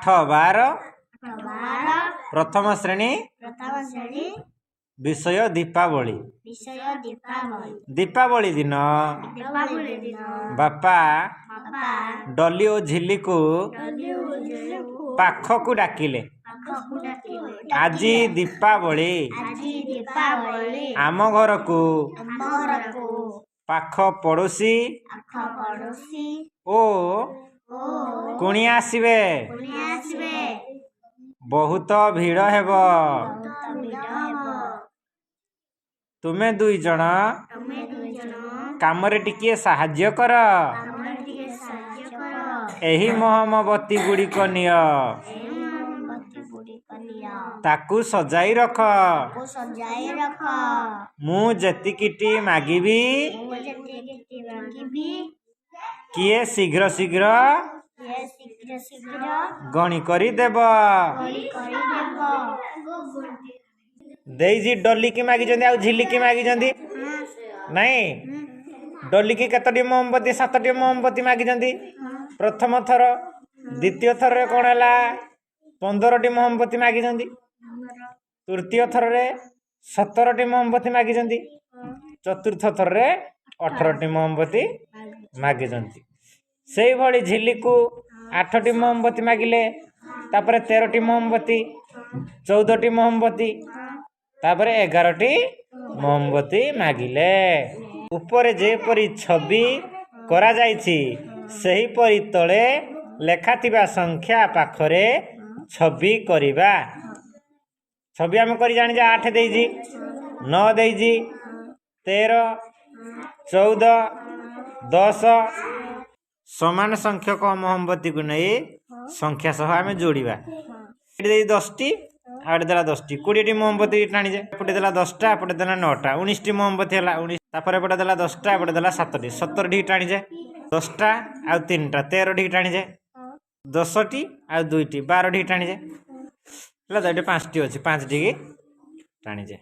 8 12 12 ପ୍ରଥମ ଶ୍ରେଣୀ ପ୍ରଥମ ଶ୍ରେଣୀ ବିଷୟ ଦୀପାବଳି। ବିଷୟ ଦୀପାବଳି। ଦୀପାବଳି ଦିନ ଦୀପାବଳି ଦିନ ବାପା ବାପା ଡଲି ଓ ଝିଲିକୁ ଡଲି ଓ ଝିଲିକୁ ପାଖକୁ ଡାକିଲେ। ପାଖକୁ ଡାକିଲେ। ଆଜି ଦୀପାବଳି। ଆଜି ଦୀପାବଳି। ଆମ ଘରକୁ ଆମ ଘରକୁ ପାଖ ପଡ଼ୋଶୀ ପାଖ ପଡ଼ୋଶୀ ଓ ଓ କୁଣିଆ ଆସିବେ। କୁଣିଆ ଆସିବେ। ବହୁତ ଭିଡ଼ ହେବ। ବହୁତ ଭିଡ଼ ହେବ। ତୁମେ ଦୁଇ ଜଣ ତମେ ଦୁଇ ଜଣ କାମରେ ଟିକିଏ ସାହାଯ୍ୟ କର। କାମରେ ଟିକେ ସାହାଯ୍ୟ କର। ଏହି ମହମବତୀ ଗୁଡ଼ିକ ନିଅ। ଏହି ମହମବତୀ ଗୁଡ଼ିକ ନିଅ। ତାକୁ ସଜାଇ ରଖ। ତାକୁ ସଜାଇ ରଖ। ମୁଁ ଯେତିକିଟି ମାଗିବି, ମୁଁ ଯେତିକି ମାଗିବି, କିଏ ଶୀଘ୍ର ଶୀଘ୍ର କିଏ ଶୀଘ୍ର ଶୀଘ୍ର ଗଣି କରି ଦେବ। ଗଣି କରିଦେବ। ଦେଇଛି ଡଲିକି ମାଗିଛନ୍ତି ଆଉ ଝିଲିକି ମାଗିଛନ୍ତି ନାଇଁ? ଡଲିକି କେତୋଟି ମହମବତୀ? 7ଟି ମହମବତୀ ମାଗିଛନ୍ତି ପ୍ରଥମ ଥର। ଦ୍ୱିତୀୟ ଥରରେ କ'ଣ ହେଲା? 15ଟି ମହମବତୀ ମାଗିଛନ୍ତି। ତୃତୀୟ ଥରରେ 17ଟି ମହମବତୀ ମାଗିଛନ୍ତି। ଚତୁର୍ଥ ଥରରେ 18ଟି ମହମବତୀ ମାଗିଛନ୍ତି। ସେଇଭଳି ଝିଲିକୁ 8ଟି ମହମବତୀ ମାଗିଲେ, ତାପରେ 13ଟି ମହମବତୀ, 14ଟି ମହମବତୀ, ତାପରେ 11ଟି ମହମବତୀ ମାଗିଲେ। ଉପରେ ଯେପରି ଛବି କରାଯାଇଛି, ସେହିପରି ତଳେ ଲେଖାଥିବା ସଂଖ୍ୟା ପାଖରେ ଛବି କରିବା। ଛବି ଆମେ କରି ଜାଣିଛେ। 8 ଦେଇଛି, 9 ଦେଇଛି, 13, 14, 10। ସମାନ ସଂଖ୍ୟକ ମହମବତୀକୁ ନେଇ ସଂଖ୍ୟା ସହ ଆମେ ଯୋଡ଼ିବା। ଏଠି ଦେଇଛି 10ଟି ଆଉ ଏଠି ଦେଲା 10ଟି, 20ଟି ମହମବତୀ ଟାଣିଛେ। ଏପଟେ ଦେଲା 10ଟା, ଏପଟେ ଦେଲା 9ଟା, 19ଟି ମହମବତୀ ହେଲା। 19। ତାପରେ ଏପଟେ ଦେଲା 10ଟା, ଏପଟେ ଦେଲା 7ଟି, 17ଟି ଟାଣିଛେ। 10ଟା ଆଉ 3ଟା, 13ଟି ଟାଣିଛେ। 10ଟି ଆଉ 2ଟି, 12ଟି ଟାଣିଛେ। ହେଲା ତ? ଏଠି 5ଟି ଅଛି, 5ଟିକି ଟାଣିଛେ।